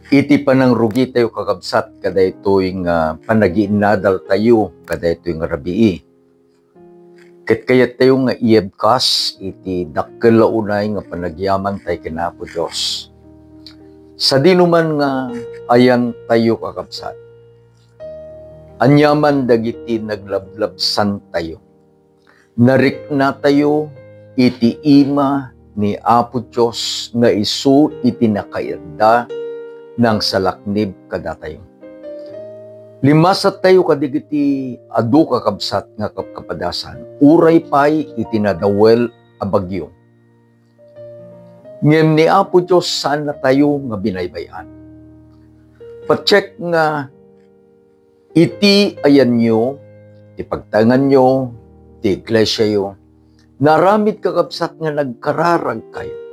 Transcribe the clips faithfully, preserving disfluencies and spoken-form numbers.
Iti panangrugitayo, kakabsat, kadaytoy nga panagiinnadaltayo kadaytoy nga rabii, ket kayattayo nga iibkas iti dakkel a unay nga panagyamantay ken Apo Dios. Sadinoman nga ayantayo, kakabsat, aniaman dagiti naglablabsantayo, nariknatayo iti ima ni Apo Dios nga isu iti nakaidda nangsalaknib kadatayo. Limmasattayo kadagiti adu, kakabsat, nga kapkapadasan, uray pay iti nadawel a bagyo. Ngem ni Apo Dios saannatayo nga binaybay-an. Pacheck nga iti ayanyo, ti pagtaenganyo, ti iglesiayo, naaramid, kakabsat, nga nagkararagkayo.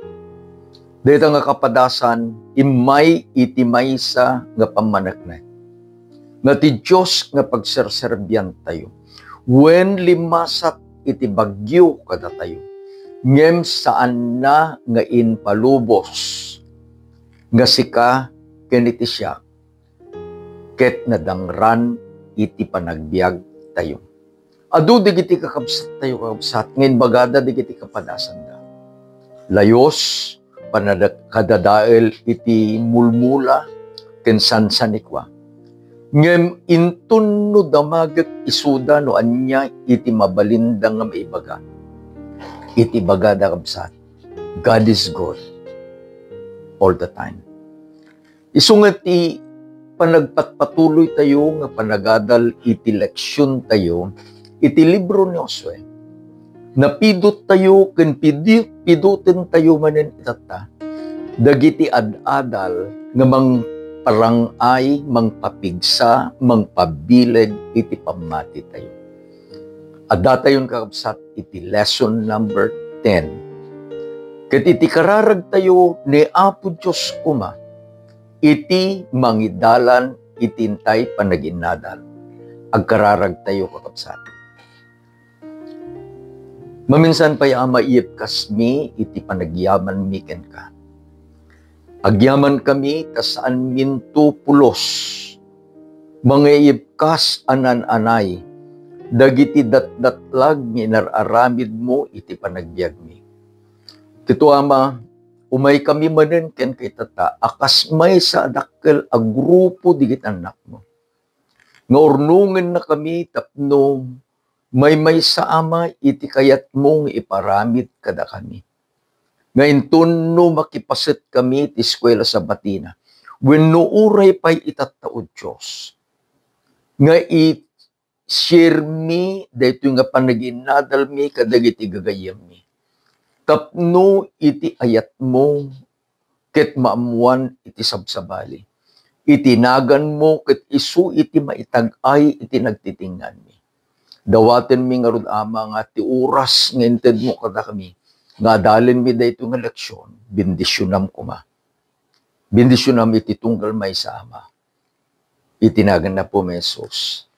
Dayta nga kapadasan, immay iti maysa nga pammaneknek nga ti Dios nga pagserserbiantayo. Wen limmasat iti bagyo kadatayo, ngem saanna nga impalubos nga sika ken iti siak, ket nadangran iti panagbiagtayo. Adu dagiti kakabsattayo, kakabsat, nga imbagada dagiti kapadasanda. Layus, panagkadadael iti mulmula ken sansanikua. Ngem inton no damagek isuda no ania iti mabalinda nga maibaga. Iti bagada, kabsat, God is good all the time. Isu nga ti panagpatpatuloytayo nga panagadal iti leksiontayo iti libro ni Josue. Napidottayo ken pidi-, pidotentayo manen itatta dagiti ad-adal nga mangparang-ay, mangpapigsa, mangpabileg iti pammatitayo. Addatayon, kakabsat, iti lesson number ten. Ket iti kararagtayo ni Apo Dios koma, iti mangidalan iti intay panaginnadal. Agkararagtayo, kakabsat. Maminsan pay, Ama, iibkasmi iti panagyamanmi kenka. Agyamankami ta saanminto pulos mangiibkas a naan-anay dagiti datdatlag nga inar-aramidmo iti panagbiagmi. Ket, Ama, umaykami manen kenka itatta a kas maysa a dakkel a grupo dagiti annakmo nga urnongennakami tapno maymaysa, Ama, iti kayatmo nga iparamid kadakami. Nga inton no makipasetkami ti eskuela Sabatina, wenno uray pay itatta, O Dios, nga i-share mi daytoy nga panaginnadalmi kadagiti gagayyemmi tapno iti ayatmo ket maammoan iti sabsabali, iti naganmo ket isu iti maitag-ay iti nagtitingnganmi. Dawatenmi ngarud, Ama, nga ti oras nga intedmo kadakami nga adalenmi daytoy nga leksion, bendisionam koma. Bendisionam iti tunggal maysa, Ama. Iti nagan ni Apo mi Jesus.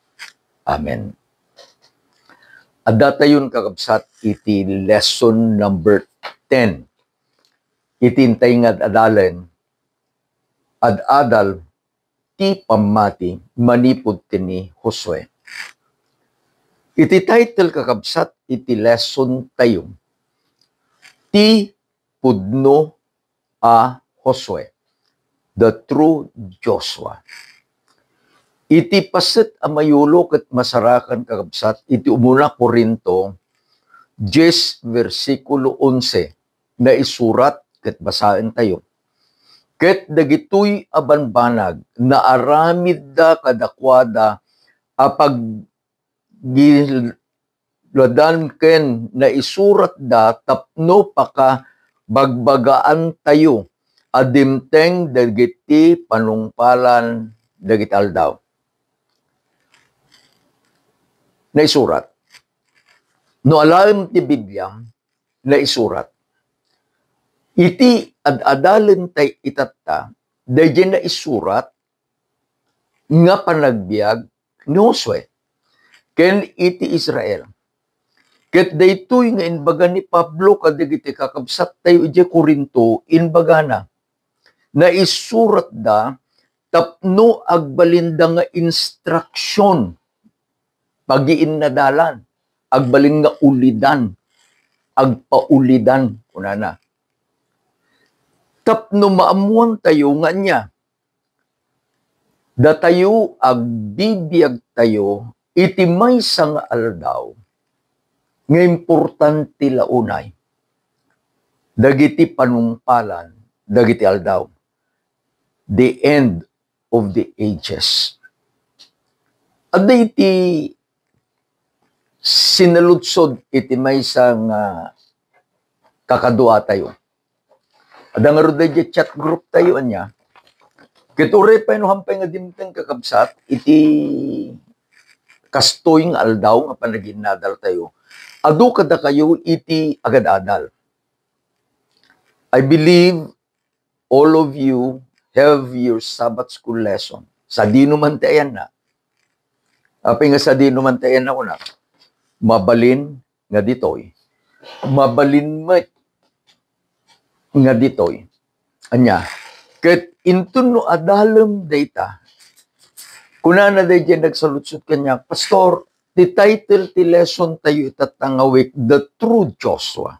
Amen. Addatayon, kakabsat, iti lesson number ten. Iti intay nga ad-adalen, ad-adal ti pammati manipud ken ni Josue. Iti title, kakabsat, iti lesson tayo, ti pudno a Josue, the true Joshua. Iti paset a mayulo ket masarakan, kakabsat, iti umuna Corinto dies, bersikulo onse, naisurat ket basaentayo. Ket dagitoy a banbanag, naaramidda kadakuada a paggiladan ken naisuratda tapno pakabagbagaantayo a dimteng dagiti panungpalan dagiti aldaw. Naisurat. No alaem ti Biblia, naisurat. Iti ad-adalentay itatta, daydiay naisurat nga panagbiag ni Josue ken iti Israel. Ket daytoy nga imbaga ni Pablo kadagiti kakabsattayo idiay Corinto, imbagana, naisuratda tapno agbalinda nga instruction, pagiinnadalan, agbalin nga ulidan, agpaulidan, kunana. Tapno maammuantayo nga ania, datayo agbibiagtayo iti maysa nga aldaw nga importante la unay dagiti panungpalan dagiti aldaw, the end of the ages. Adda iti sinaludsod iti maysa nga kakaduatayo. Adda ngarud daydiay chat group tayo, ania. Ket uray pay no hampay nga dimteng, kakabsat, iti kastoy nga aldaw nga panaginnadal tayo, adu kadakayo iti agad-adal. I believe all of you have your Sabbath school lesson. Sadino man ti ayanna? Apay nga sadino man ti ayanna, kuna, mabalin nga ditoy. Mabalin met nga ditoy. Ania? Ket inton no adalem dayta, kunana daydiay nagsaludsod kaniak, "Pastor, ti title ti lesson tayo itatta nga week, The True Joshua.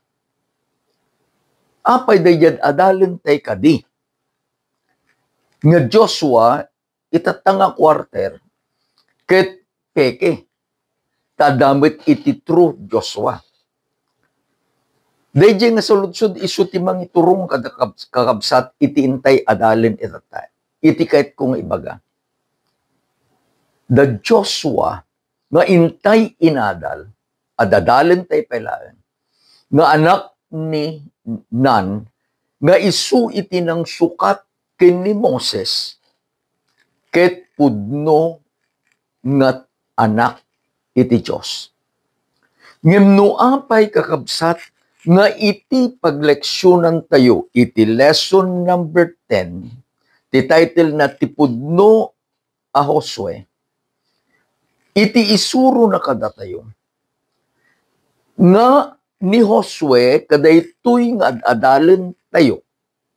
Apay daydiay adalen tay kadi nga Joshua itatta nga quarter ket peke, ta adda met iti true Joshua?" Daydiay nga saludsod isu ti mangiturong kada kab-, kakabsat iti intay adalen itatta. Iti kayatko nga ibaga, da Joshua nga intay inadal, adadalen tay pay laeng, nga anak ni Nun, nga isu iti nangsukat ken ni Moses, ket pudno nga anak iti Dios. Ngem no apay, kakabsat, nga iti pagleksionantayo iti lesson number ten, ti title na Ti Pudno a Josue, iti isurona kadatayo nga ni Josue kadaytoy nga ad-adalentayo,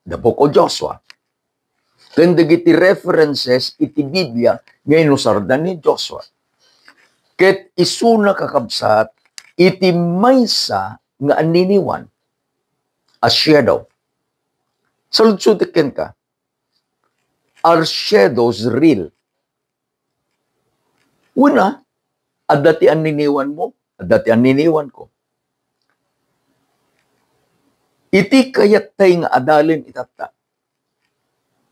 the book of Joshua, ken dagiti references iti Biblia nga inusarda ni Joshua. Ket isuna, kakabsat, iti maysa nga anniniwan, a shadow. Saludsodek kenka, are shadows real? Una, adda ti anniniwanmo, adda ti anniniwanko. Iti kayattay nga adalen itatta,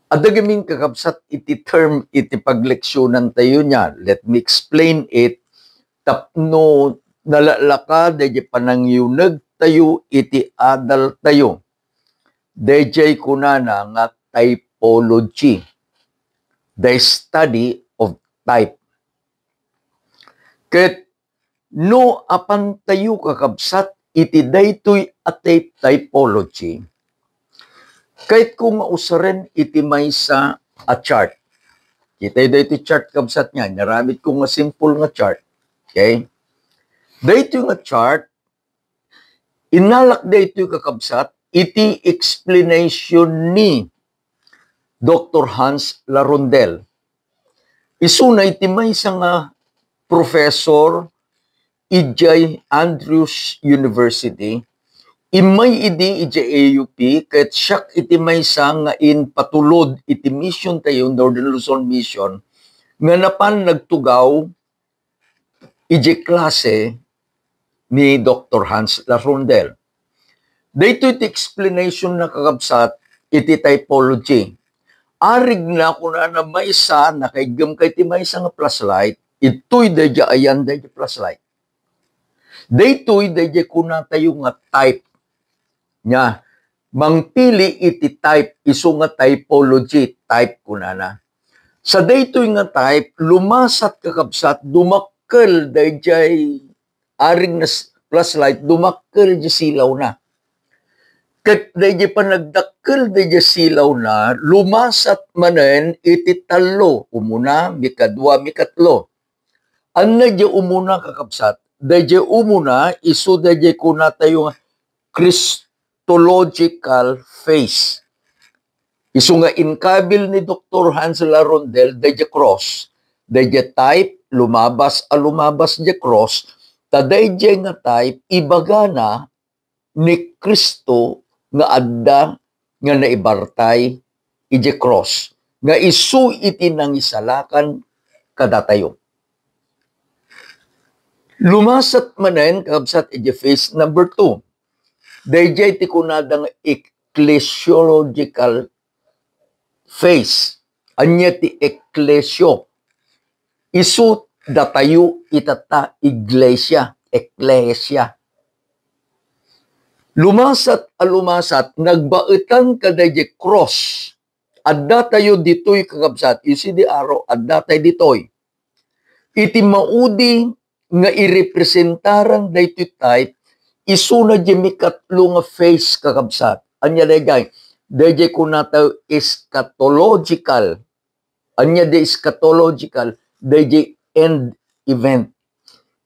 adda gamin, kakabsat, iti term iti pagleksionantayo nia. Let me explain it. Tapno nalalaka daydi panangyunegtayo iti adaltayo, daydiay kunana nga typology, the study of type. Ket no apantayo, kakabsat, iti daytoy a type, typology, kayatko nga usaren iti maysa a chart. Kitayo daytoy chart, kabsat, nga inaramidko nga simple nga chart. Okay? Daytoy nga chart, innalak daytoy, kakabsat, iti explanation ni Doktor Hans Larondel. Isuna iti maysa nga professor idiay Andrews University, immay idi idiay A U P, ket siak iti maysa nga impatulod iti mission tayo, Northern Luzon Mission, nga napan nagtugaw idiay klase ni Doktor Hans Larondel. Daytoy ti explanation na, kakabsat, iti typology. Arigna, kunana, maysa, nakaiggem ka iti maysa nga flashlight, itoy daydiay ayan daydiay flashlight. Daytoy daydiay kunatayo nga type. Nia, mangpili iti type, isu nga typology, type kunana. Sa daytoy nga type, lumasat, kakabsat, dumakkel daydiay arig na s-, flashlight, dumakkel di silawna. Ket daydiay panagdakkel daydiay silawna, lumasat manen iti tallo, umuna, mikadua, mikatlo. Ania diay umuna, kakabsat? Daydiay umuna, isu daydiay kunatayo nga Christological phase. Isu nga inkabil ni Doktor Hans Larondel, daydiay cross, daydiay type, lumabas a lumabas diay cross, ta daydiay nga type, ibagana ni Cristo nga adda nga naibartay idiay cross, nga isu iti nangisalakan kadatayo. Lumasat manen, kakabsat, idiay phase number two. Daydiay ti kunada nga ecclesiological phase. Ania ti ecclesio? Isu datayo itatta, iglesia, eklesia. Lumasat a lumasat, nagbaetan kadaydiay cross. Addatayo ditoy, kakabsat. You see the arrow? Addatayo ditoy. Iti maudi nga irepresentaran daytoy type, isuna diay mikatlo nga phase, kakabsat. Ania daydiay? Daydiay kunatayo eschatological. Ania diay eschatological? Daydiay end event.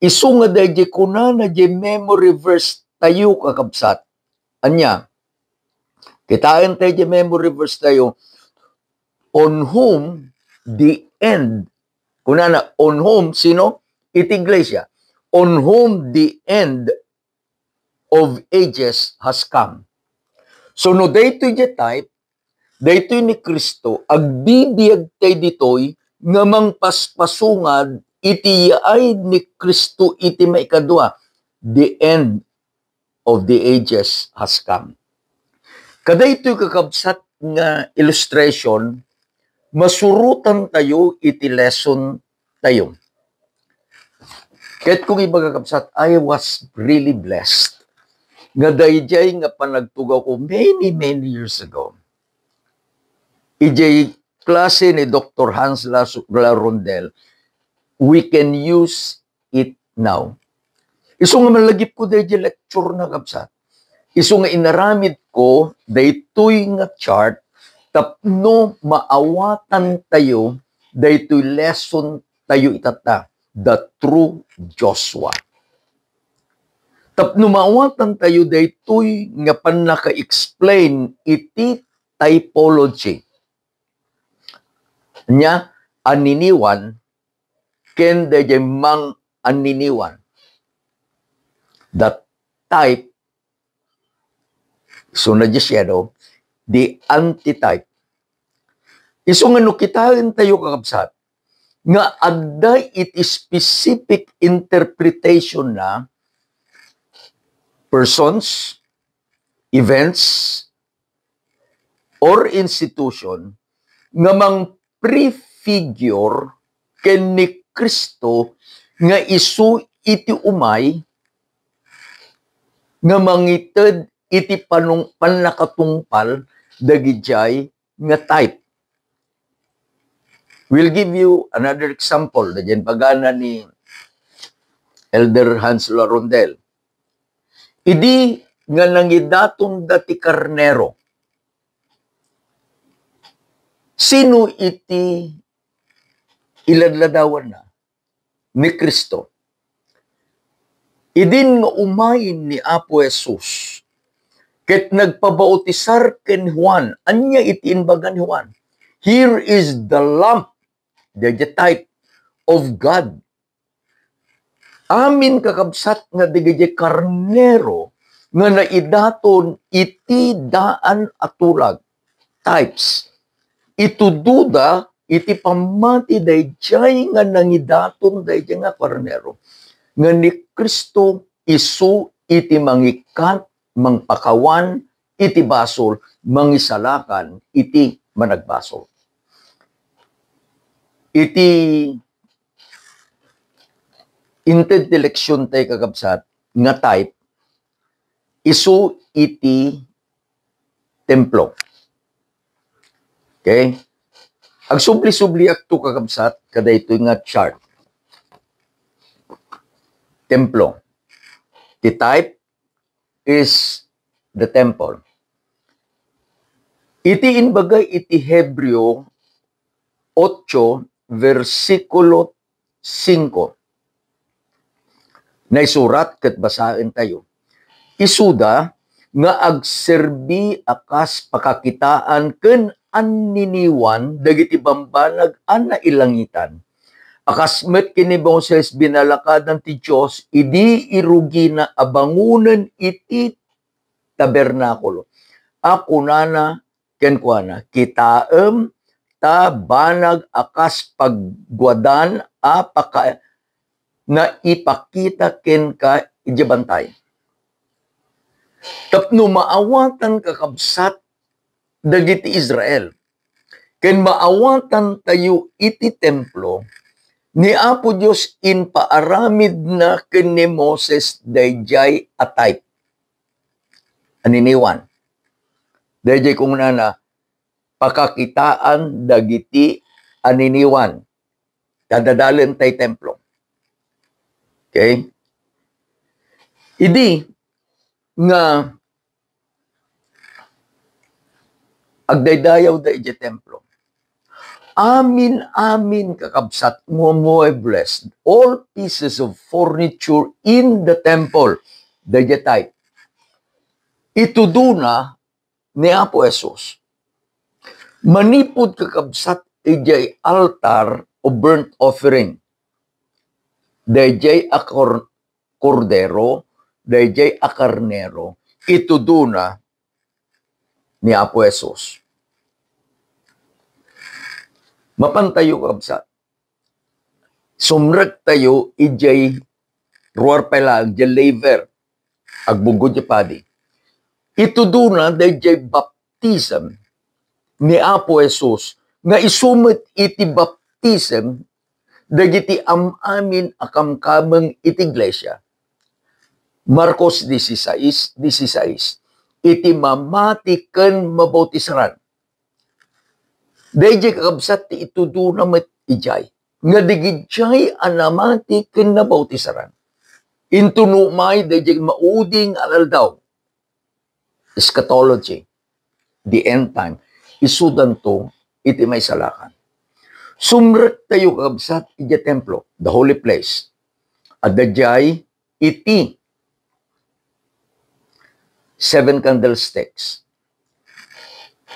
Isu nga daydiay kunana diay memory verse tayo, kakabsat. Ania? Kitaentayo diay memory verse tayo, "On whom the end," kunana, "On whom," sino? Iti iglesia. "On whom the end of ages has come." So, no daytoy diay type, daytoy ni Cristo, agbibiagtayo ditoy nga mangpaspasungad iti yaay ni Cristo iti maikadua, the end of the ages has come. Kadaytoy, kakabsat, nga illustration, masurotantayo iti lesson tayo. Ket kung ibaga, kabsat, I was really blessed nga daydiay nga panagtugawko many, many years ago, idiay klase ni Doktor Hans Las-, Larondel, we can use it now. Isu nga malagipko daydiay lecture na, kabsat. Isu nga inaramidko daytoy nga chart tapno maawatantayo daytoy lesson tayo itatta, the true Joshua. Tapno maawatantayo daytoy nga pannaka-explain iti typology. Nia, aniniwan ken daydiay mang-aniniwan. The type, isuna diay shadow, the antitype. Isu nga no kitaentayo, kakabsat, nga adda iti specific interpretation na persons, events, or institution nga mang-prefigure ken ni Cristo nga isu iti umay nga mangited iti panung-, pannakatungpal dagidiay nga type. We'll give you another example, daydiay bagana ni Elder Hans Larondel. Idi nga nangidatonda ti karnero, sino iti iladladawanna? Ni Cristo. Idin nga umayen ni Apo Jesus, ket nagpabautisar ken Juan, ania iti imbaga ni Juan? "Here is the Lamb," the, the type of God. Amin, kakabsat, nga dagiti karnero nga naidaton iti daan a tulag, types. Itudoda iti pammati daydiay nga nangidaton daydiay nga karnero, nga ni Cristo isu iti mangikkat, mangpakawan iti basol, mangisalakan iti managbasol. Iti inted ti leksion tayo, kakabsat, nga type, isu iti templo. Okay? Agsubli-subliakto, kakabsat, kadaytoy nga chart. Templo. Ti type is the temple. Iti imbaga iti Hebreo ocho, versikulo singko. Naisurat ket basaentayo. Isuda nga agserbi a kas pakakitaan ken anniniwan dagiti bambanag a nailangitan. A kas met ken ni Moses, binalakadan ti Dios idi irugina a bangonen iti tabernakulo. A kunana kenkuana, "Kitaem ta banag a kas pagguadan a paka-, naipakita kenka idiay bantay." Tapno maawatan, kakabsat, dagiti Israel, ken maawatan tayo iti templo, ni Apo Dios impaaramidna ken ni Moses daydiay a type. Aniniwan. Daydiay kunana, pakakitaan dagiti aniniwan. Dadadalen tay templo. Okay? Idi nga agdaydayawda idiay templo, amin-amin, kakabsat, nga muebles, all pieces of furniture in the temple, daydiay type, itudona ni Apo Jesus. Manipud, kakabsat, idiay altar o burnt offering, daydiay a kor-, kordero, daydiay a karnero, itudona ni Apo Jesus. Mapantayo, kabsat. Sumrektayo idiay ruar pay laeng, idiay laver. Agbunggo ti padi. Itudona daydiay baptism ni Apo Jesus, nga isu met iti baptism dagiti am-amin a kamkameng iti iglesia. Marcos dieciséis dieciséis, iti mamati ken mabautisaran. Daydiay, kakabsat, ti itudona met idiay, nga dagidiay a namati ken nabautisaran, inton umay daydiay maudi nga aldaw, eschatology, the end time, isudanto iti maisalakan. Sumrektayo, kakabsat, idiay templo, the holy place. Adda diay iti seven candlesticks.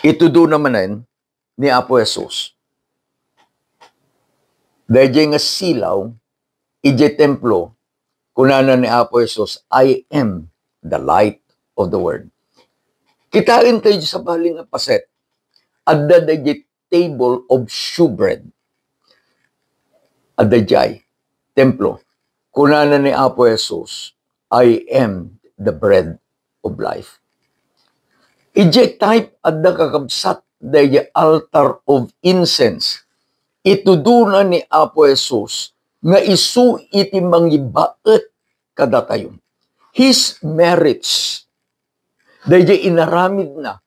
Itudona manen ni Apo Jesus. Daydiay nga silaw, idiay templo, kunana ni Apo Jesus, "I am the light of the world." Kitaentayo sabali nga paset. Adda daydiay table of shewbread. Adda diay templo. Kunana ni Apo Jesus, "I am the bread of life." Idiay type, adda, kakabsat, daydiay altar of incense. Itudona ni Apo Jesus nga isu iti mangibaet kadatayo. His merits, daydiay inaramidna,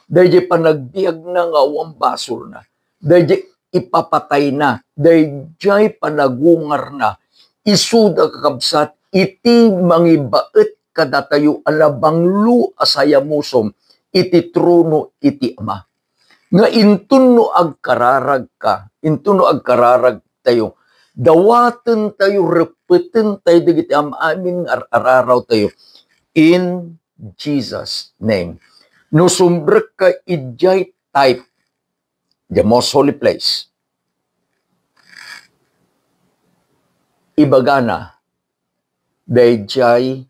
daydiay panagbiagna nga awan basolna, daydiay ipapatayna, daydiay panagungarna, isuda, kakabsat, iti mangibaet kadatayo a nabanglo a sayamusom iti trono iti Ama. Nga inton no agkararagka, inton no agkararagtayo, dawatentayo, reppetentayo dagiti am-amin nga ar-ararawtayo in Jesus' name. No sumrekka idiay type, the most holy place, ibagana, daydiay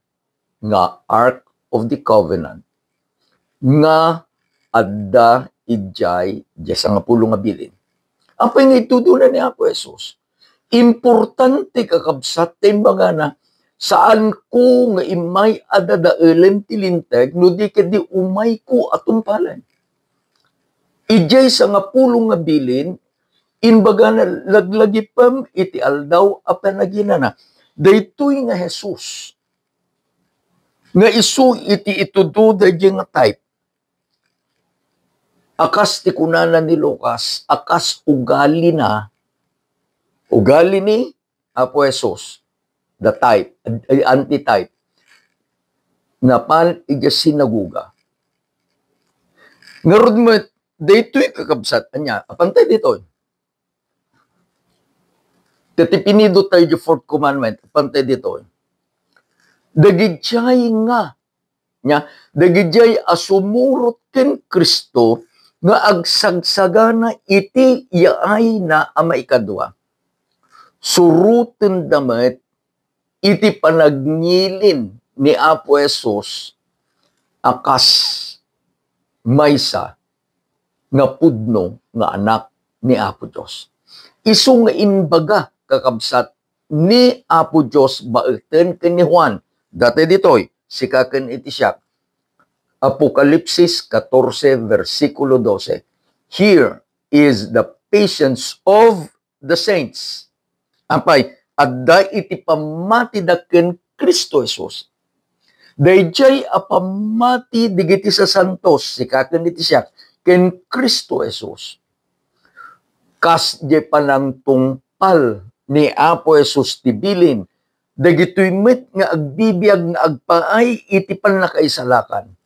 nga Ark of the Covenant nga adda idiay diay sangapulo nga bilin. Apay nga itudona ni Apo Jesus? Importante, kakabsat, ta imbagana, "Saanko nga immay a dadaelen ti Linteg no di ketdi umayko a tungpalen." Idiay sangapulo nga bilin, imbagana, "Laglagipem iti aldaw a panaginana." Daytoy nga Jesus nga isu iti itudo daydiay nga type. A kas ti kunana ni Lucas, a kas ugalina, ugali ni Apo Jesus, the type, ay, antitype, napan idiay sinagoga. Ngarud met, daytoy, kakabsat, ania, apantay ditoy. Ket ipinidot tayo di fourth commandment, apantay ditoy. Dagidiay nga, nia, dagidiay a sumurot ken Cristo, nga agsagsagana iti yaayna a maikadua. Surotenda met iti panagngilin ni Apo Jesus a kas maysa nga pudno nga anak ni Apo Dios. Isu nga imbaga, kakabsat, ni Apo Dios baeten ken ni Juan, datoy ditoy, sika ken iti siak. Apokalipsis katorse, bersikulo dose, "Here is the patience of the saints." Apay, adda iti pammatida ken Cristo Jesus. Daydiay a pammati dagiti sasantos, sika ken iti siak, ken Cristo Jesus. Kas diay panangtungpal ni Apo Jesus ti bilin, dagitoy met nga agbibiag nga agpaay iti pannakaisalakan.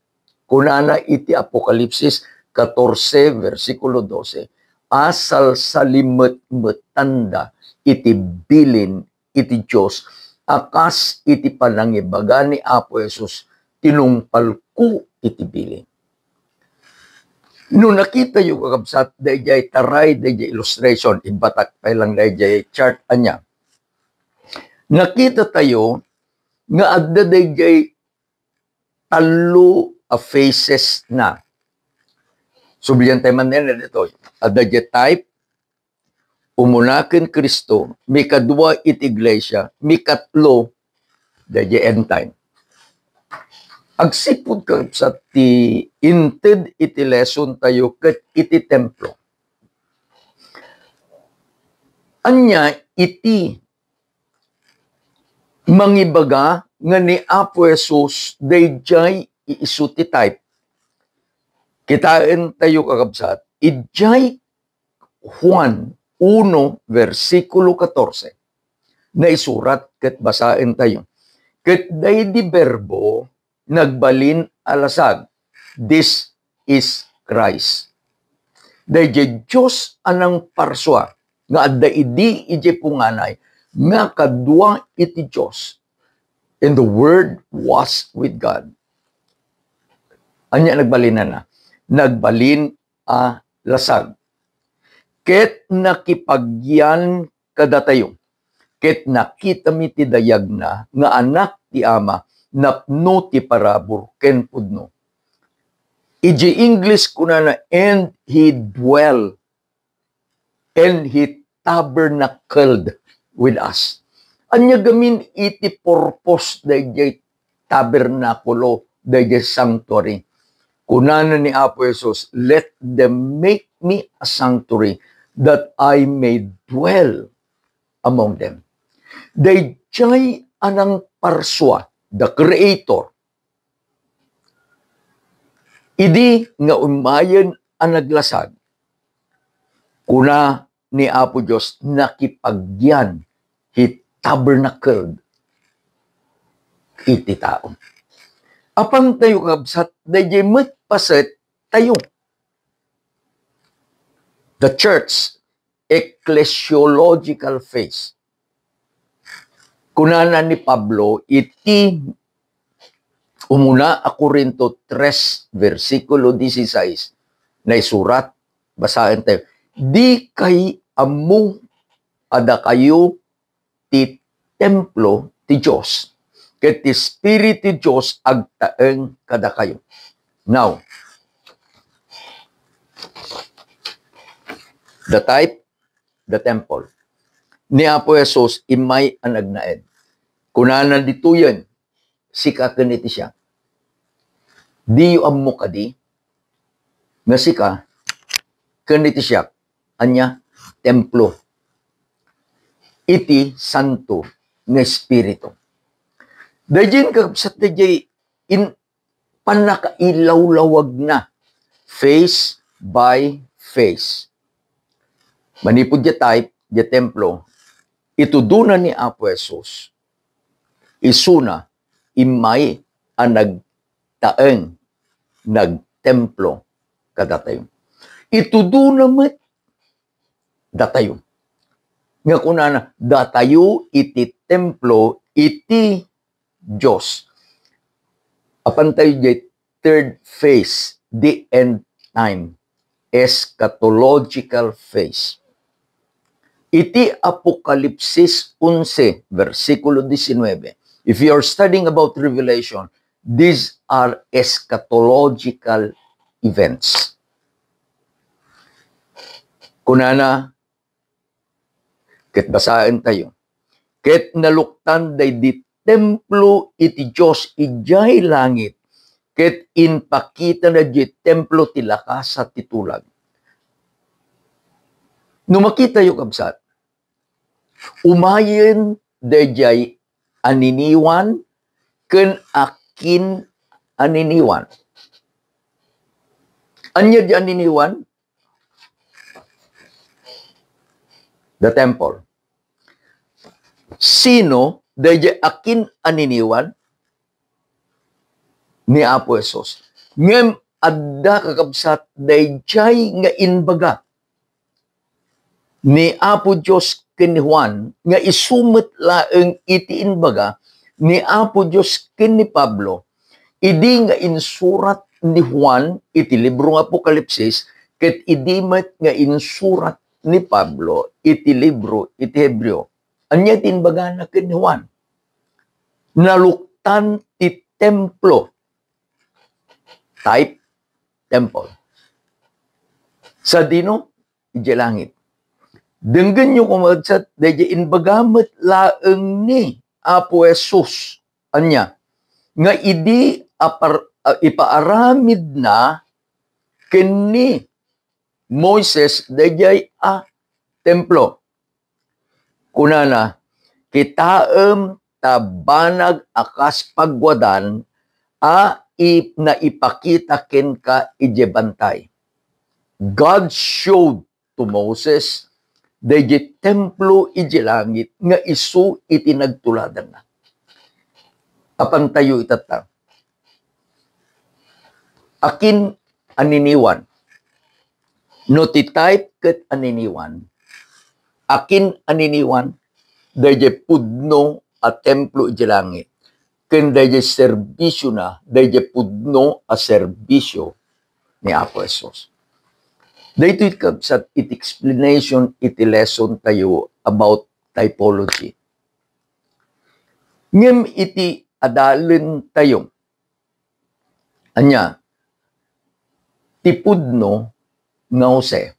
Kunana iti Apokalipsis katorse, bersikulo dose, a salsalimetmetanda iti bilin iti Dios a kas iti panangibaga ni Apo Jesus, "Tinungpalko iti bilin." No nakitayo, kakabsat, daydiay taray, daydiay illustration, ibatak pay lang daydiay chart ania. Nakitatayo nga adda daydiay tallo a phases na. Sublian tayo man nila dito. Adda daydiay type, umuna ken Cristo, mikadua iti iglesia, mikatlo, daydiay end time. Agsipud, kakabsat, ti inted iti lesson tayo ket iti templo. Ania iti mangibaga nga ni Apo Jesus daydiay isu ti type? Kitaen tayo, kakabsat, idiay Juan uno, bersikulo katorse, naisurat ket basaen tayo. Ket daydi Berbo nagbalin a lasag. This is Christ. Daydiay Dios a nangparsua nga adda idi idiay punganay nga kadua iti Dios. And the Word was with God. Ania nagbalinana? Nagbalin a lasag. Ket nakipagyan kadatayo. Ket nakitami ti dayagna nga Anak ti Ama napno ti parabur ken pudno. Idiay English kunana, "And he dwell, and he tabernacled with us." Ania gamin iti purpose daydiay tabernakulo, daydiay sanctuary? Kunana ni Apo Jesus, "Let them make me a sanctuary that I may dwell among them." Daydiay a nangparsua, the Creator, idi nga ummayen a naglasag, kuna ni Apo Dios, nakipagyan, he tabernacled iti tao. Apan tayo, kabsat, daydiay met paset tayo. The church, ecclesiological phase. Kunana ni Pablo iti umuna a Corinto tres, bersikulo dieciséis, naisurat, basaen tayo, "Dikay ammo a dakayo ti templo ti Dios, ket ti Espiritu ti Dios agtaeng kadakayo." Now, the type, the temple. Ni Apo Jesus, immay a nagnaed. Kunana ditoyen, sika ken iti siak. Diyo ammo kadi nga sika ken iti siak, ania? Templo iti Santo nga Espiritu. Daydiay, kakabsat, daydiay in-, pannakailawlawagna, phase by phase. Manipud diay type, diay templo, itudona ni Apo Jesus, isuna, immay a nagtaeng, nagtemplo kadatayo. Itudona met datayo. Nga kunana, datayo iti templo iti Dios. Apan tayo diay third phase, the end time. eschatological phase. Iti Apokalipsis onse, bersikulo diecinueve, if you are studying about Revelation, these are eschatological events. Kunana, ket basaentayo, "Ket naluktan daydi templo iti Dios idiay langit, ket impakitana diay templo ti lakasa ti tulag." No makitayo, kabsat, umayen daydiay aniniwan ken akin-aniniwan. Ania di aniniwan? The temple. Sino daydiay akin-aniniwan? Ni Apo Jesus. Ngem adda, kakabsat, daydiay nga imbaga ni Apo Dios ken ni Juan, nga isu met laeng iti imbaga ni Apo Dios ken ni Pablo, idi nga insurat ni Juan iti libro nga Apokalipsis, ket idi met nga insurat ni Pablo iti libro iti Hebreo. Ania ti imbagana ken ni Juan? Naluktan ti templo. Type, temple. Sadino? Idiay langit. Denggenyo koma, kabsat, daydiay imbaga met laeng ni Apo Jesus. Ania? Nga idi apar-, a, ipaaramidna ken ni Moises daydiay a templo. Kunana, "Kitaem ta banag a kas pagwadan a i-, naipakita kenka idiay bantay." God showed to Moses daydiay templo idiay langit nga isu iti nagtuladanna. Apantayo itatta. Akin-aniniwan. No ti type ket aniniwan, akin-aniniwan, daydiay pudno a templo idiay langit, ken daydiay serbisiona, daydiay pudno a serbisio ni Apo Jesus. Daytoy, kabsat, iti explanation iti lesson tayo about typology. Ngem iti adalen tayo, ania? Ti pudno nga Jose.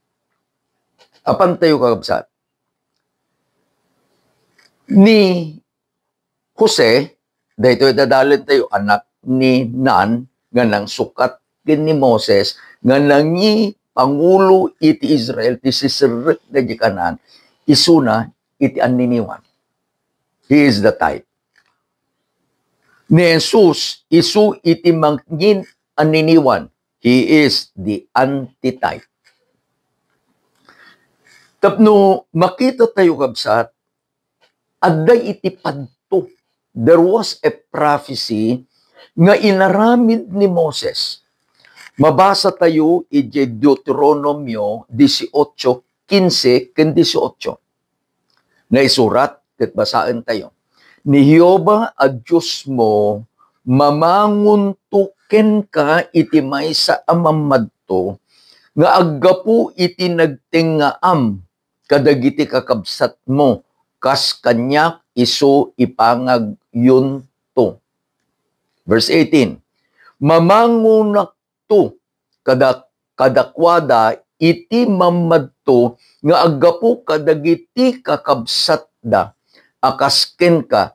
Apantayo, kakabsat, ni Jose, daytoy dadalen tayo, anak ni Nan, nga nangsukat ken ni Moses, nga nangipangulo iti Israel, ti siserrek daydiay Canaan, isuna iti aniniwan. He is the type. Ni Jesus, isu iti mangin-aniniwan. He is the antitype. Tapno makita tayo, kabsat, adda iti padto. There was a prophecy nga inaramid ni Moses. Mabasa tayo idiay Deuteronomio dieciocho quince ken dieciocho. Naisurat ket basaen tayo, "Ni Jehovah a Diosmo mamangonto kenka iti maysa a mammadto nga aggapu iti nagtengngaam kadagiti kakabsatmo, kas kaniak isu ipangagyonto." Verse eighteen, "Mamangonakto kada-, kadakuada iti mammadto nga aggapu kadagiti kakabsatda a kas kenka,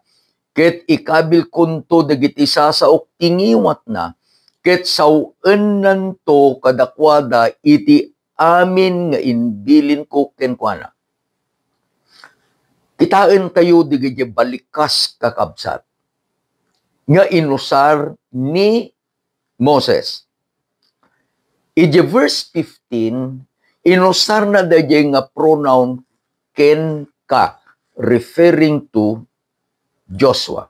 ket ikabilkonto dagiti sasaok ti ngiwatna, ket saw-ennanto kadakuada iti amin nga imbilinko kenkuana." Kitaentayo dagiti balikas, kakabsat, nga inusar ni Moses. Iti verse fifteen, inusarna daydiay nga pronoun "kenka," referring to Joshua.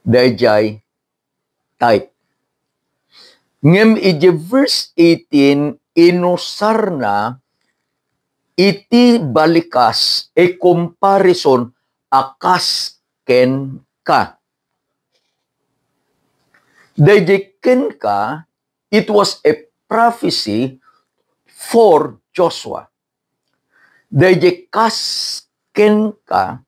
Daydiay type. Ngem iti verse eighteen, inusarna iti balikas a comparison a kas kenka. Daydiay kenka, it was a prophecy for Joshua. Dayjay kas kenka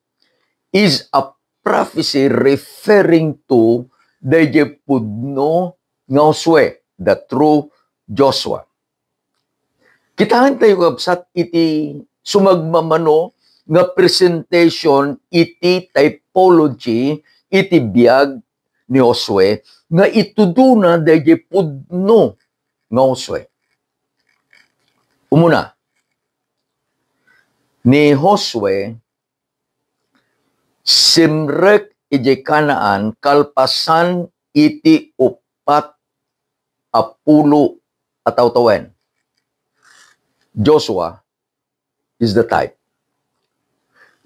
is a prophecy referring to dayjay pudno nga Josue, the true Joshua. Kitaentayo, kabsat, iti sumagmamano nga presentation iti typology iti biag ni Josue nga itudona dayjay pudno nga Josue. Umuna, ni Josue, simrek idiay Canaan kalpasan iti uppat a pulo a tawtawen. Joshua is the type.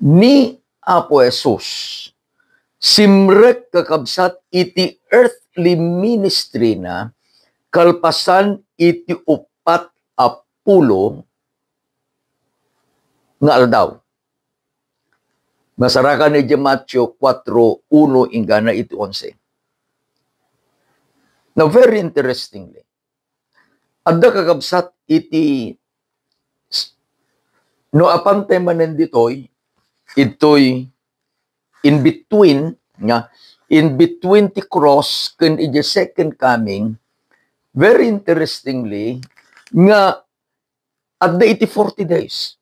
Ni Apo Jesus, simrek, kakabsat, iti earthly ministry na kalpasan iti uppat a pulo nga aldaw. Masarakan iti Mateo kuwatro uno inggana iti onse. Now, very interestingly, adda, kakabsat, iti, no, apantay manen ditoy, itoy in between nga, in between ti cross ken iti second coming, very interestingly, nga adda iti forty days.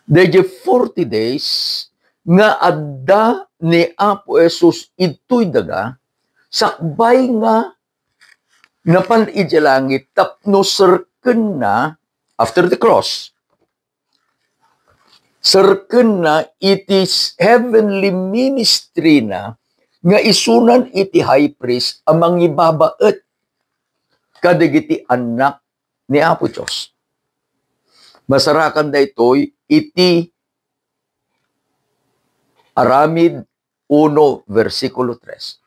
Dayjay forty days nga adda ni Apo Jesus itoy daga, sakbay nga napan iti langit tapno serkenna, after the cross, serkenna iti s-, heavenly ministry na nga isunan iti high priest a mangibabaet kadagiti annak ni Apo Dios. Masarakan daytoy iti Aramid uno, bersikulo tres.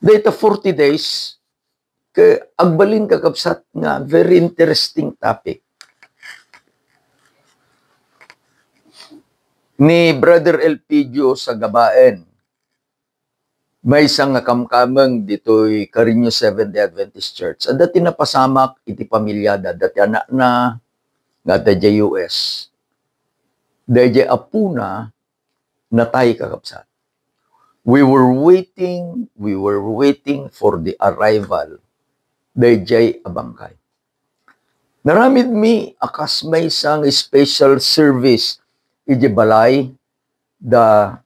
Dayta forty days, ke-, agbalin, kakabsat, nga very interesting topic. Ni Brother Elpidio Sagabaen, maysa nga kamkameng ditoy Carino Seventh-day Adventist Church. Adda ti napasamak iti pamilyada, adda ti anakna nga adda idiay U S. Dayjay apona, natay, kakabsat. We were waiting, we were waiting for the arrival dayjay a bangkay. Naramidmi a kas maysa nga special service idiay balay da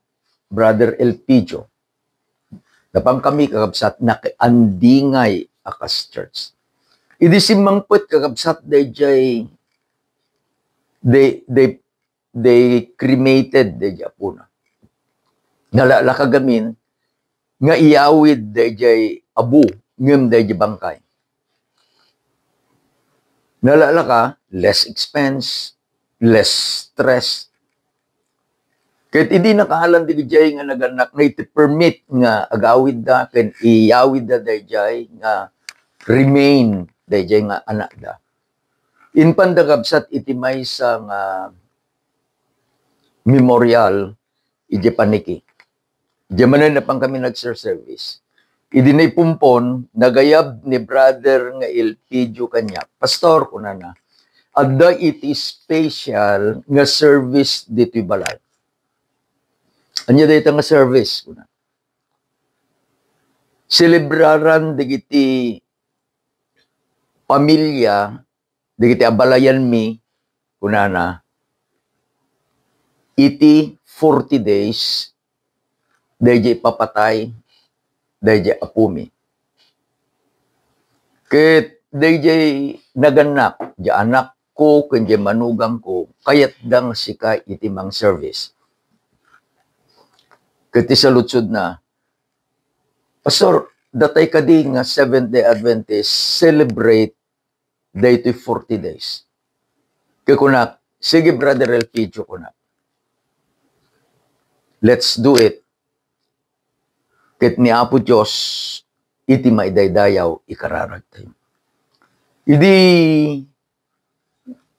Brother Elpidio. Napankami, kakabsat, nakiandingay a kas church. Idi simmangpet, kakabsat, dayjay, they, they, they cremated dayjay apona. Nalaklaka gamin nga iyawid dayjay abu ngem dayjay bangkay. Nalaklaka, less expense, less stress. Ket idi nakaalan dayjay nga nagannak, na iti permit nga agawidda ken iyawidda dayjay nga remain dayjay nga anakda. Impanda, kabsat, iti maysa nga memorial idiay paniki. Diay manen napankami nagserservice. Idi naipumpon, nagayab ni Brother nga Elpidio kaniak. "Pastor," kunana, "adda iti special nga service ditoy balay." "Ania dayta nga service?" kuna. "Selebraran dagiti pamilya dagiti abalayanmi," kunana, "iti forty days dayjay ipapatay dayjay apumi. Ket dayjay nagannak, diay anakko ken diay manugangko, kayatda nga sika iti mang-service." Ket ti saludsodna, "Pastor, datay kadi nga Seventh-day Adventist celebrate daytoy forty days?" Ket kunak, "Sige, Brother Elpidio," kunak. "Let's do it." Ket ni Apo Dios iti maidaydayaw ikararagtayo. Idi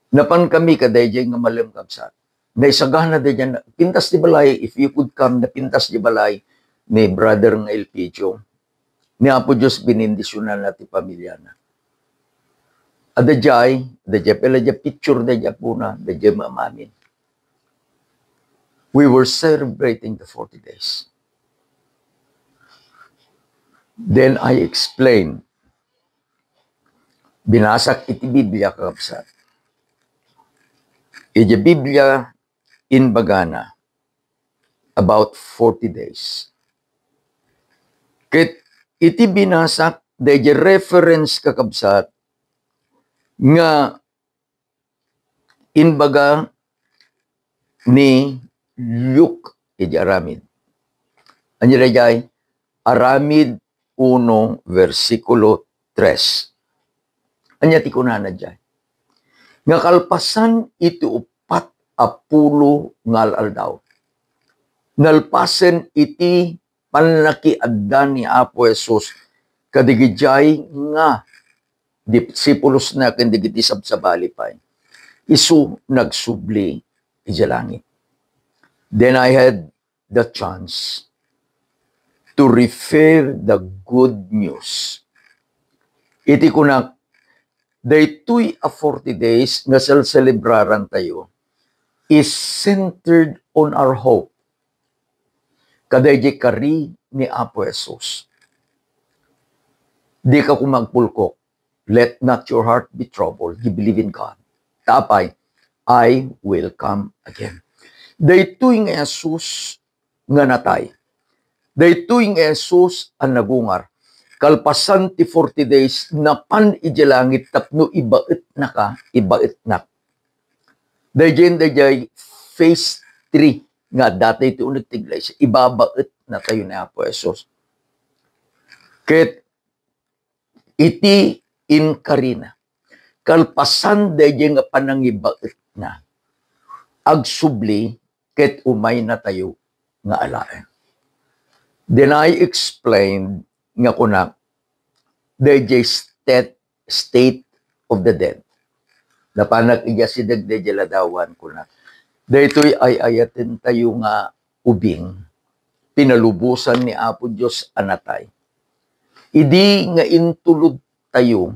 napankami kadayjay nga malem, kabsat, naisagana dayjay, napintas ti balay, if you could come, napintas ti balay ni Brother nga Elpidio. ni Apo Dios, benendisionanna ti pamiliana. Adda jay, adda jay pala jay picture dayjay apona, dayjay maamamin. We were celebrating the forty days. Then I explained, binasak iti Biblia, kakabsat. Iti Biblia, imbagana about forty days. Ket iti binasak, dayjay reference, kakabsat, nga imbaga ni Luke iti aramid. Ania dayjay? Aramid uno, bersikulo tres. Ania ti kunana jay? Nga kalpasan iti uppat a pulo nga al-aldaw, nalpasen iti pannakiadda ni Apo Jesus kadagidiay nga disipulosna ken dagiti sabsabali pay, isu nagsubli idiay langit. Then I had the chance to refer the good news. Iti kunak, daytoy a forty days nga sel-, selebrarantayo is centered on our hope. Kadaydiay kari ni Apo Jesus. Dika koma agpulkok. Let not your heart be troubled. You believe in God. Ta apay, I will come again. Daytoy nga Jesus nga natay. Daytoy nga Jesus a nagungar. Kalpasan ti forty days, napan idiay langit tapno ibaetnaka, ibaetnak. Daydiay, daydiay phase three nga adda tayo ti uneg ti iglesia, ibabaetnatayo ni Apo Jesus. Ket iti inkarina, kalpasan daydiay nga panangibaetna, agsubli ket umaynatayo nga alaen. Then I explained nga kunak, daydiay state, state of the dead. Napanak idiay asideg daydiay ladawan, kunak, daytoy ay-ayatentayo nga ubing, pinalubosan ni Apo Dios a natay. Idi nga intulodtayo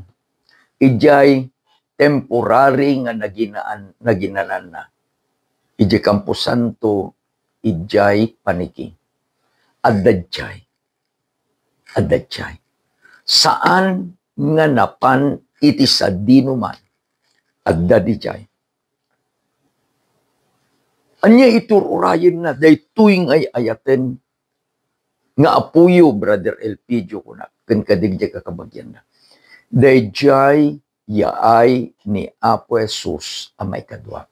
idiay temporary nga naginaan-, naginananna, idiay kamposanto, idiay paniki. Adda diay. Adda diay. Saan nga napan iti sadinoman. Adda diay. Ania iti ur-urayenna daytoy nga ay-ayaten nga apoyo, Brother Elpidio, kunak, ken kadagiti kakabagianna? Daydiay yaay ni Apo Jesus a maikadua.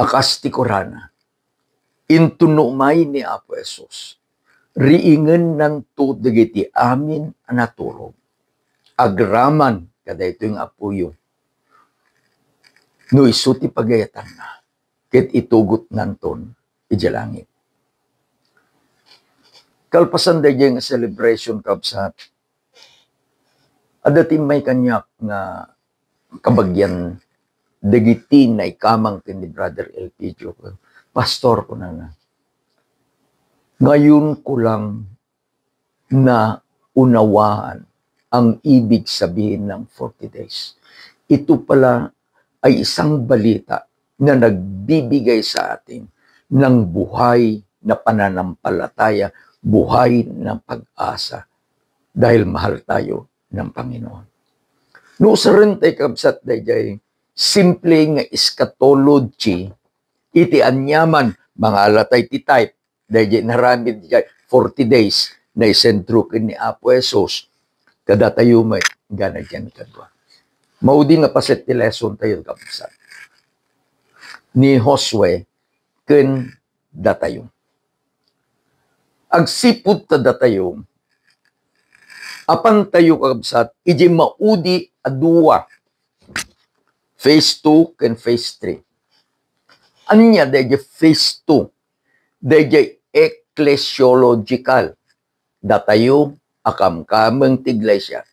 A kas ti kunana, inton no umay ni Apo Jesus, riingennanto dagiti amin a naturog agraman kadaytoy nga apoyo. No isu ti pagayatanna, ket itugotnanton idiay langit. Kalpasan daydiay nga celebration, kabsat, adda ti immay kaniak nga kabagian dagiti naikamang ken ni Brother Elpidio. "Pastor," kunana, "ngayon ko lang naunawaan ang ibig sabihin ng forty days. Ito pala ay isang balita na nagbibigay sa atin ng buhay na pananampalataya, buhay na pag-asa, dahil mahal tayo ng Panginoon." No usaren tay, kabsat, daydiay simple nga eschatology, iti aniaman, mangala tay ti type, daydiay naramid diay forty days, naisentro ken ni Apo Jesus kadatayo met nga nagyan kadua. Maudi nga paset ti lesson tayo, kabsat. Ni Josue ken datayo. Agsipud ta datayo, apantayo, kabsat, iti maudi a dua, phase two ken phase three. Ania daydiay phase two? Daydiay ecclesiological. Datayo a kamkameng ti iglesia.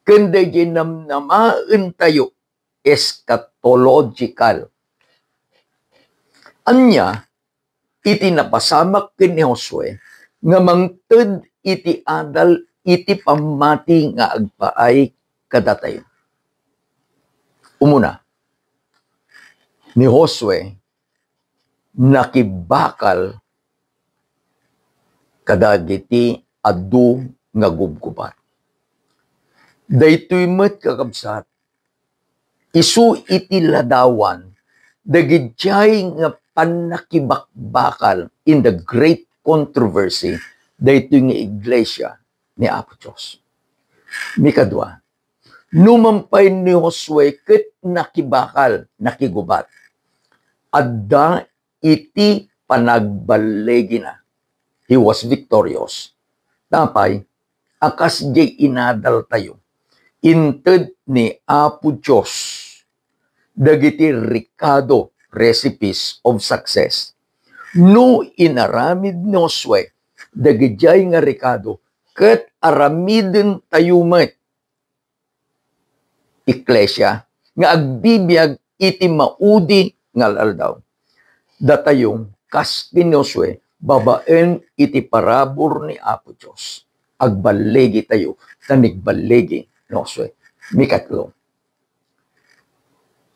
Ken daydiay namnamaentayo, eschatological. Ania, iti napasamak ken ni Josue nga mangted iti adal iti pammati nga agpaay kadatayo. Umuna, ni Josue nakibakal kadagiti adu nga gubgubat. Daytoy met, kakabsat, isu iti ladawan dagidiay nga pannakibakbakal in the great controversy daytoy nga iglesia ni Apo Dios. Mikadua, no man pay ni Josue ket nakibakal, nakigubat, adda iti panagballigina. He was victorious. Apay, a kas diay inadaltayo, inted ni Apo Dios dagiti rekado, recipes of success. No inaramid ni Josue dagidiay nga rekado, ket aramidentayo met, eklesia, nga agbibiag iti maudi nga aldaw. Datayo, kas ken ni Josue, babaen iti parabur ni Apo Dios, agballigitayo, ta nagballigi ni Josue. Mikatlo,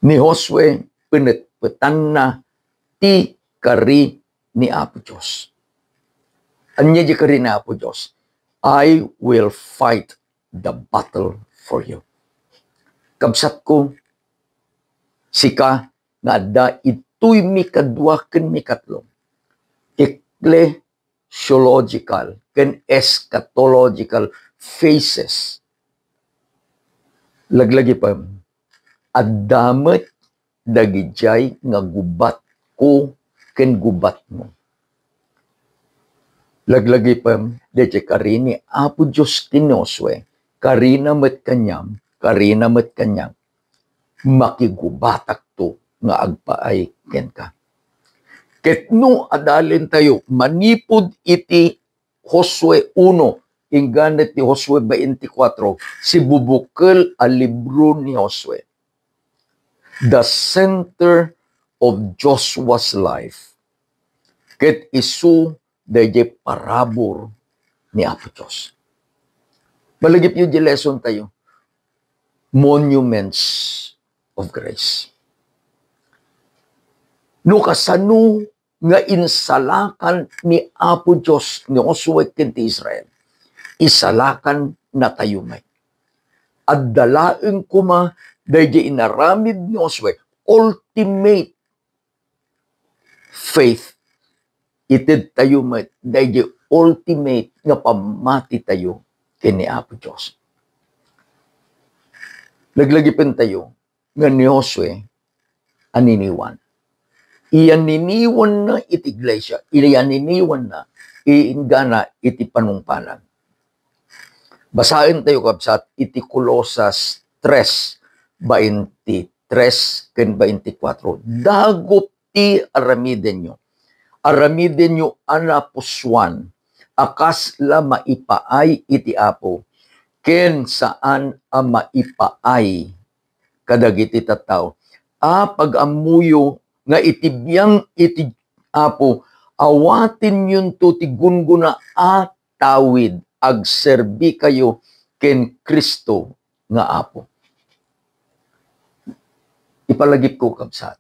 ni Josue, penetpetanna ti kari ni Apo Dios. Ania diay kari ni Apo Dios? "I will fight the battle for you." Kabsatko, sika nga adda itoy mikadua ken mikatlo, ecclesiological ken eschatological phases. Laglagipem, adda met dagidiay nga gubatko ken gubatmo. Laglagipem, daydiay kari ni Apo Dios ken ni Josue, karina met kaniam, karina met kaniak, makigubatakto nga agpaay kenka. Ket no adalentayo manipud iti Josue uno, inggana ti Josue twenty-four, sibubukel a libro ni Josue. The center of Joshua's life, ket isu daydiay parabur ni Apo Dios. Malagipyo di lesson tayo, monuments of grace. No kasano nga insalakan ni Apo Dios ni Josue ken ti Israel, isalakan natayo met. Adda laeng koma daydiay inaramid ni Josue, ultimate faith. Ited tayo met daydiay ultimate nga pammati tayo ken ni Apo Dios. Laglagipen tayo nga ni Josue a niniwan. Iyaniniwanna iti iglesia, iyaniniwanna inggana iti panungpalan. Basaen tayo, kabsat, iti Colosas tres, twenty-three ken twenty-four. Dagup ti aramidenyo. Aramidenyo a napusoan, a kasla maipaay iti Apo, ken saan a maipaay kadagiti tattao. A, pag-ammoyo nga iti biang iti Apo, awatenyonto ti gunggona a tawid, agserbikayo ken Cristo nga Apo. Ipalagipko, kabsat,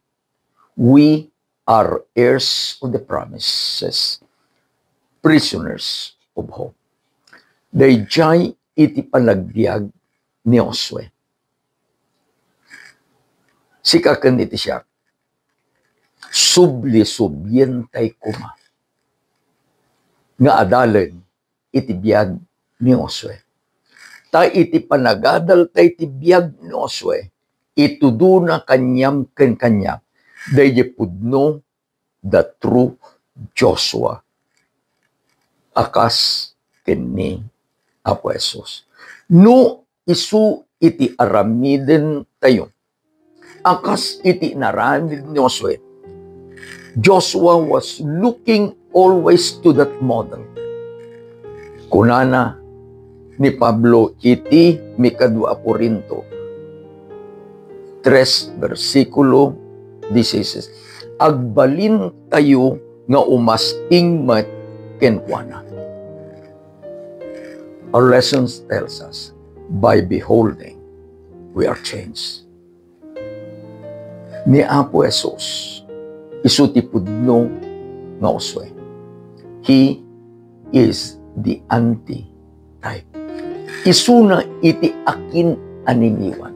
we are heirs of the promises, prisoners of hope. Daydiay iti panagbiag ni Josue. Sika ken iti siak, subli-sublientay koma nga adalen iti biag ni Josue. Ta iti panagadalta iti biag ni Josue, itudona kaniam ken kaniak daydiay pudno, the true Joshua, a kas ken ni Apo Jesus. No isu iti aramiden tayo, a kas iti inaramid ni Josue, Joshua was looking always to that model. Kunana ni Pablo iti mikadua a Corinto tres, bersikulo dieciséis, "Agbalintayo nga umasing met kenkuana. Our lessons tells us, by beholding, we are changed. Ni Apo Jesus, isu ti pudno nga usue. He is the antitype. Isuna iti akin-animiwan.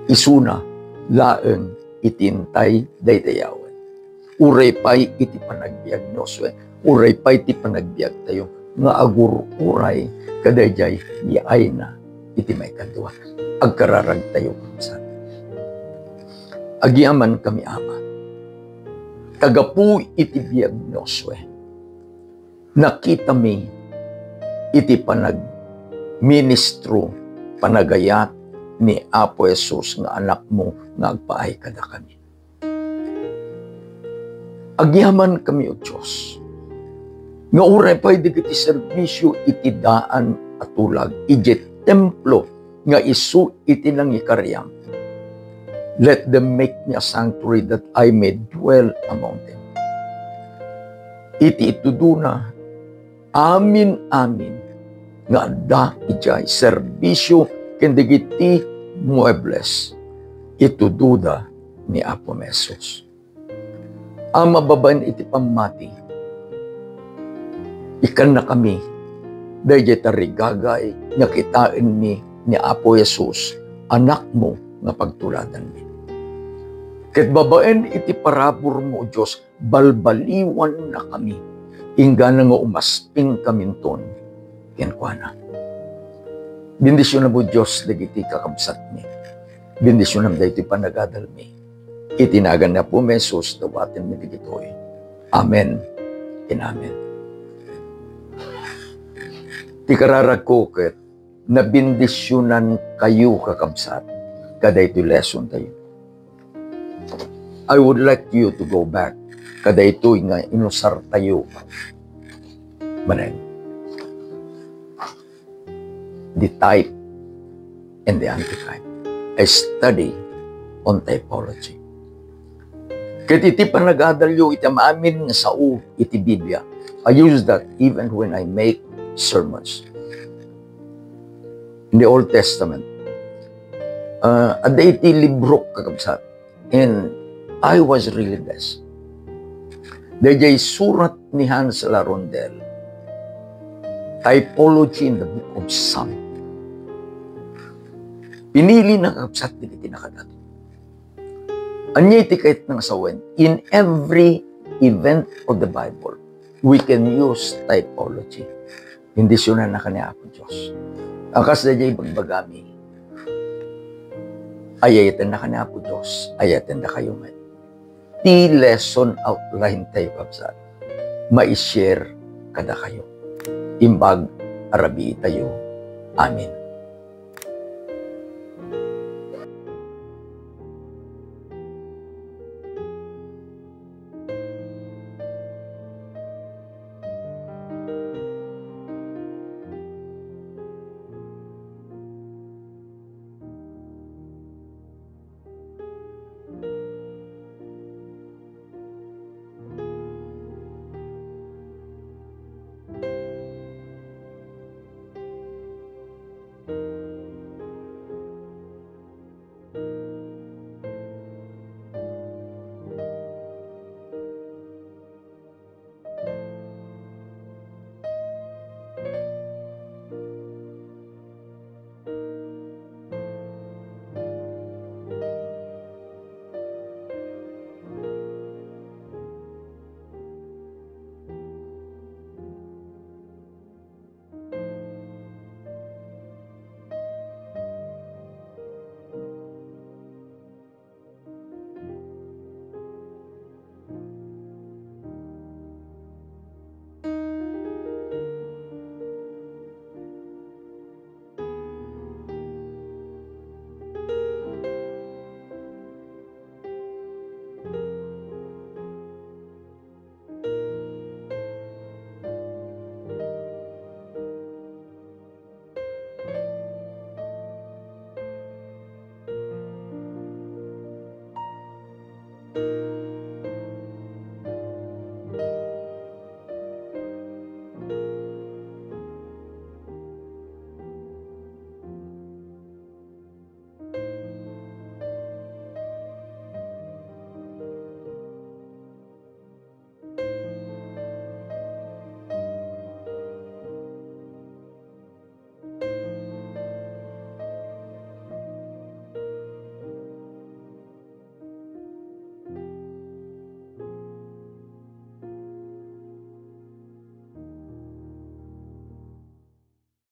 Isuna laeng iti intay daydayawen. Uray pay iti panagbiag ni Josue, uray pay ti panagbiagtayo nga agur-uray kadaydiay yaayna iti maikadua. Agkararagtayo, kabsat. Agyamankami, Ama, ta gapu iti biag ni Josue, nakitami iti panagministro, panagayat ni Apo Jesus nga Anakmo nga agpaay kadakami. Agyamankami, O Dios, nga uray pay dagiti serbisio iti daan a tulag idiay templo nga isu iti nangikariam, let them make me a sanctuary that I may dwell among them. Iti itudona amin-amin nga adda idiay serbisio ken dagiti muebles, itudoda ni Apo Jesus. Ama, babaen iti pammati, ikkannakami daydiay tarigagay nga kitaenmi ni Apo Jesus, Anakmo nga pagtuladanmi. Ket babaen iti paraburmo, O Dios, balbaliwannakami, inggana nga umasingkaminton kenkuana. Bendisionam, O Dios, dagiti kakabsatmi. Bendisionam daytoy panagadalmi. Iti nagan ni Apo Jesus, dawatenmi dagitoy. Amen ken amen. Ti kararagko ket nabendisionankayo, kakabsat, kadaytoy lesson tayo. I would like you to go back kadaytoy nga inusartayo manen. The type and the antitype. A study on typology. Ket iti panagadalyo iti amin nga sao iti Biblia, I use that even when I make sermons. In the Old Testament, uh, adda iti libro, kakabsat, and I was really blessed. Daydiay surat ni Hans Larondel, Typology in the Book of Psalm. Pinili na, kakabsat, dagiti nakadati. Ania iti kayatna nga sawen? In every event of the Bible, we can use typology. Bendisionannaka ni Apo Dios. A kas daydiay ibagbagami, ayayatennaka ni Apo Dios, ayatendakayo met. Ti lesson outline tayo, kabsat, mai-share kadakayo. Imbag a rabii tayo. Amen.